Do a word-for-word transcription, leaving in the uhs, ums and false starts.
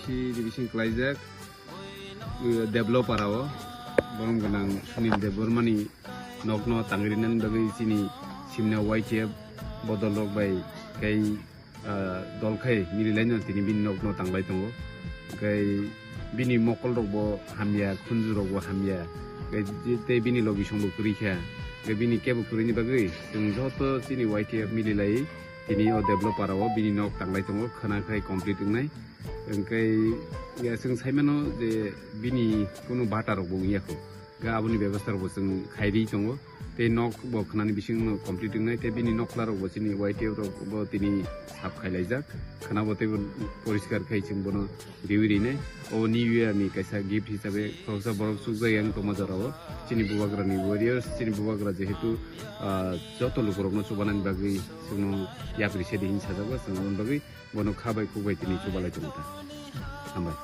Revision klaijak, uh, developer o, borom gwnang Sunil Debbarmani nokno tangrinani bagwi chini simna Y T F bodol rok bai kai, ah, dol khai mililaino tini bini nokno tanglai tongo. Kai bini mokol rok bo hamya, khunju rok bo hamya. Kai je-, tei bini logisong bo kwrwi kha. Kai bini kebo kwrwini bagwi chwng joto chini Y T F mililai tini o developer o bini nok tanglai tongo, khwna khai complete wngnai. Hwnkhe ya chwng saimano je bini kunu bata rok bo wngya kho. Ga aboni bebostha rok bo chwng khairi tongo. Tei nok bo khwnani bising no complete wngnai, tei bini nokla rok bo chini Y T F rok bo tini sap khailaijak. Khwna bo tei bo poriskar khai chwng bono riwi rinai. O New Year ni kaisa gift hisabe khoroksa borok chukjak yang tongma jora o. Chini bubagra ni warriors, chini bubagra jehetu, ah, joto lukurokno chubanani bagwi chwngno yapri sedi hin sajak o, chwng aboni bagwi bono kha bai khuk bai tini chubalai tongo ta. Hambai.